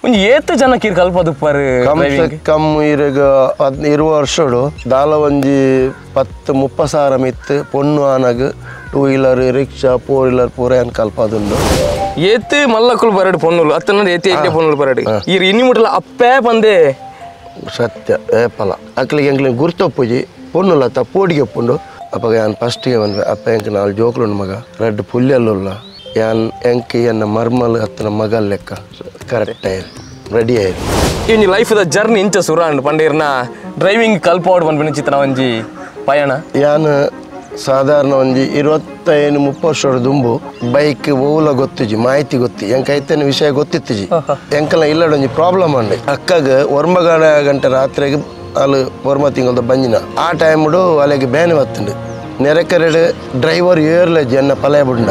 ಒಂಜಿ ಏತ್ ಜನ ಕೀರ್ ಕಲ್ಪದುಪ್ಪಾರು ಕಮ್ಸೆ ಕಮ್ ಇರೆಗ್ 20 ವರ್ಷಡು ದಾಲ ಒಂಜಿ 10 30 ಸಾವಿರ ಮಿತ್ತು ಪೊಣ್ಣು ಆನಗ್ 2 ವೀಲರ್ ರಿಕ್ಷಾ 4 ವೀಲರ್ ಪೂರ ಏನ್ ಕಲ್ಪದುಂಡು. ಏತ್ ಮಲ್ಲಕುಲು ಬರಡು ಪೊಣ್ಣುಲು ಅತ್ತನ ಏತ್ ಎಡ್ಡೆ ಪೊಣ್ಣುಲು ಬರಡು ಈರ್ ಇನ್ನಿ ಮುಟ್ಟಲ ಅಪ್ಪೆ ಪಂದೆ ಸತ್ಯ ಏಪಲ ಅಕ್ಲಿಗೆ ಎಂಕ್ಲಿಗೆ ಗುರ್ತೊಪ್ಪುಜಿ ಪೊಣ್ಣುಲ ತಪ್ಪೋಡಿಗೆ ಒಪ್ಪುಂಡು. ಅಪ್ಪಗ ಯಾನ್ ಫಸ್ಟ್ಗೆ ಬಂದ್ವೆ ಅಪ್ಪ ಎಂಕ್ 4 ಜೋಕುಲುಂಡು ಮಗ ರೆಡ್ ಪುಲ್ಯಲ್ಲುಲ್ಲ ಯಾನ್ ಎಂಕ್ ಎನ್ನ ಮರ್ಮಲ್ ಅತ್ತನ ಮಗಲ್ ಲೆಕ್ಕ ಕರೆಕ್ಟ್ ಆಯ್ತು ರೆಡಿ ಆಯ್ತು. ಈ ಲೈಫ್ the journey ಇಂಚ ಸುರಾಂಡ್ ಪಂಡೇರ್ನ ಡ್ರೈವಿಂಗ್ ಕಲ್ಪೋಡ್ ಪನ್ಪಿನ ಚಿತ್ರಣ ಒಂಜಿ ಪಯಣ. ಯಾನ್ ಸಾಧಾರಣ ಒಂಜಿ 25 30 ವರ್ಷದ ದುಂಬು ಬೈಕ್ ಓಲ ಗೊತ್ತಿಜಿ ಮಾಹಿತಿ ಗೊತ್ತಿ ಎಂಕ್ ಐತನ ವಿಷಯ ಗೊತ್ತಿತ್ತಿಜಿ ಎಂಕಲ ಇಲ್ಲಡ ಒಂಜಿ ಪ್ರಾಬ್ಲಮ್ ಅಂಡೆ ಅಕ್ಕಗ 9 ಗಂಟೆ ರಾತ್ರಿಗೆ ಅಲ್ಲಿ 9 ತಿಂಗಳದ ಬಂಜಿನ ಆ ಟೈಮ್ಡು ಅಲ್ಲಿಗೆ ಬೇನೆ ಬತ್ತುಂಡು ನೆರೆಕರೆಡು ಡ್ರೈವರ್ ಏರ್ಲೆಜ್ ಎನ್ನ ಪಲಯ ಬುಂಡ.